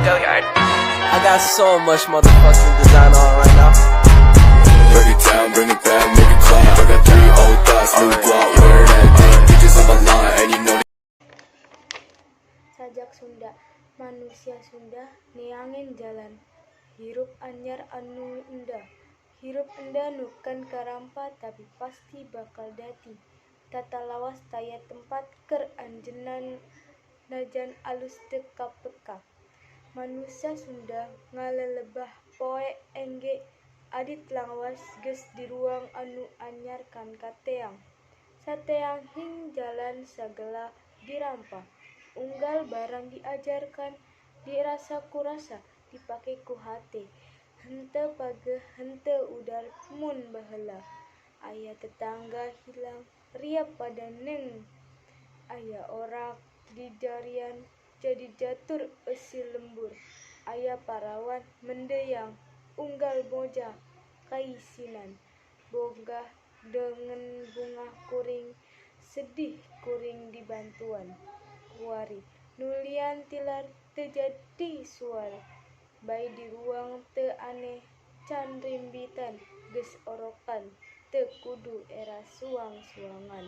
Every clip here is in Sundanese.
Go yard. I got so much motherfucking design on right now. Break it down, bring it back, make it clap. I got three old thoughts, new guap, wear that thing. Bitches on my line, and you know Sajak Sunda. Manusia Sunda neangan jalan hirup anyar anu endah. Hirup endah nu can karampa, tapi pasti bakal dati. Tatalawas taya tempat keur anjeunna, najan alus teu kapeka. Manusia Sunda ngalelebah poe engge. Adat lawas geus diruang, anu anyar can kateang. Sateang hing jalan sagala dirampa. Unggal barang diajarkan, dirasa ku rasa, dipake ku hate. Henteu pageh, henteu udar mun baheula. Aya tetangga hilang, riap pada neang. Aya orak di jarian, jadi jatur eusi lembur. Aya parawan mendeyang, unggal moja kaisinan. Bogah deungeun bungah kuring, sedih kuring dibantuan. Kuari nu lian tilar teu jadi sual. Bayi diruang teu aneh, can rimbitan geus orokan, teu kudu era suang-suangan.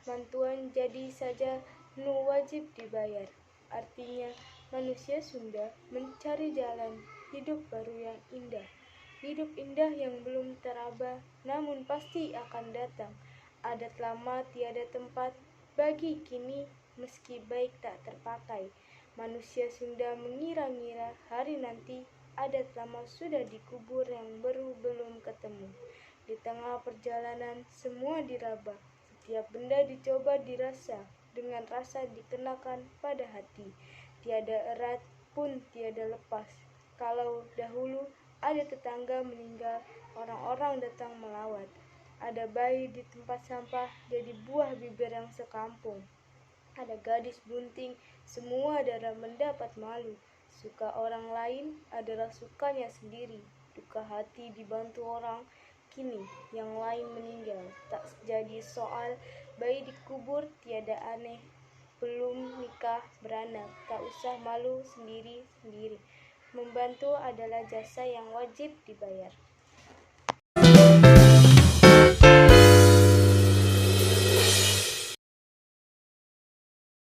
Mantuan jadi saja nu wajib dibayar. Artinya, manusia Sunda mencari jalan hidup baru yang indah. Hidup indah yang belum teraba, namun pasti akan datang. Adat lama tiada tempat bagi kini, meski baik tak terpakai. Manusia Sunda mengira-ngira hari nanti adat lama sudah dikubur, yang baru belum ketemu. Di tengah perjalanan semua diraba, setiap benda dicoba, dirasa, dengan rasa dikenakan pada hati. Tiada erat pun tiada lepas. Kalau dahulu ada tetangga meninggal, orang-orang datang melawat. Ada bayi di tempat sampah, jadi buah bibir yang sekampung. Ada gadis bunting, semua darah mendapat malu. Suka orang lain adalah sukanya sendiri. Duka hati dibantu orang, kini yang lain meninggal. Tak jadi soal, bayi dikubur tiada aneh. Belum nikah beranak, tak usah malu sendiri-sendiri. Membantu adalah jasa yang wajib dibayar.